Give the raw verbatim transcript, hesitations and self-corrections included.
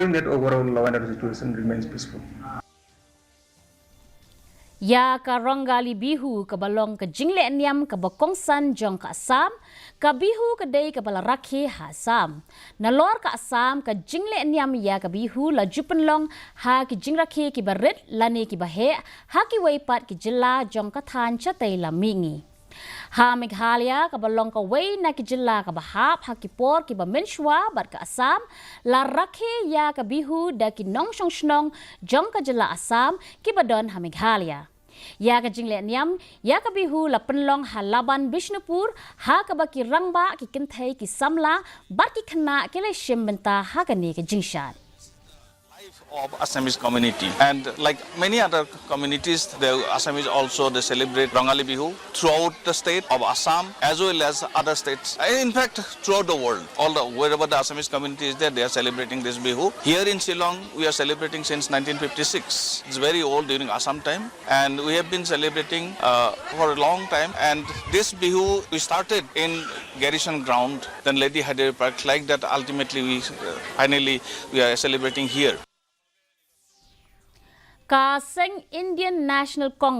ensuring that overall law and order situation remains peaceful. Ïa ka Rongali Bihu kaba long ka jingleh niam kaba kongsan jong ka Assam, ka Bihu ka dei kaba la rakhe ha Assam. Nalor ka Assam ka jingleh niam ïa ka Bihu la ju pynlong ha ki jingrakhe kiba rit lane kiba heh ha kiwei pat ki jylla jong ka thaiñ shatei lam mihngi. Ha Meghalaya kaba long kawei na ki jylla kaba hap ha ki por kiba mynshuwa bad ka Assam, la rakhe ïa ka Bihu da ki nongshong shnong jong ka jylla Assam kiba don ha Meghalaya. Ïa ka jingleh niam ïa ka Bihu la pynlong ha Laban Bishnupur ha kaba ki rangbah, ki kynthei, ki samla bad ki khynnah ki la shim bynta ha kane ka jingshad. Of Assamese community, and like many other communities, the Assamese also, they celebrate Rongali Bihu throughout the state of Assam as well as other states. In fact, throughout the world, all the wherever the Assamese community is there, they are celebrating this Bihu. Here in Shillong, we are celebrating since nineteen fifty-six. It's very old, during Assam time, and we have been celebrating uh, for a long time. And this Bihu we started in Garrison ground, then Lady Hyderabad Park. Like that, ultimately we uh, finally we are celebrating here. Ka seng Indian National Congress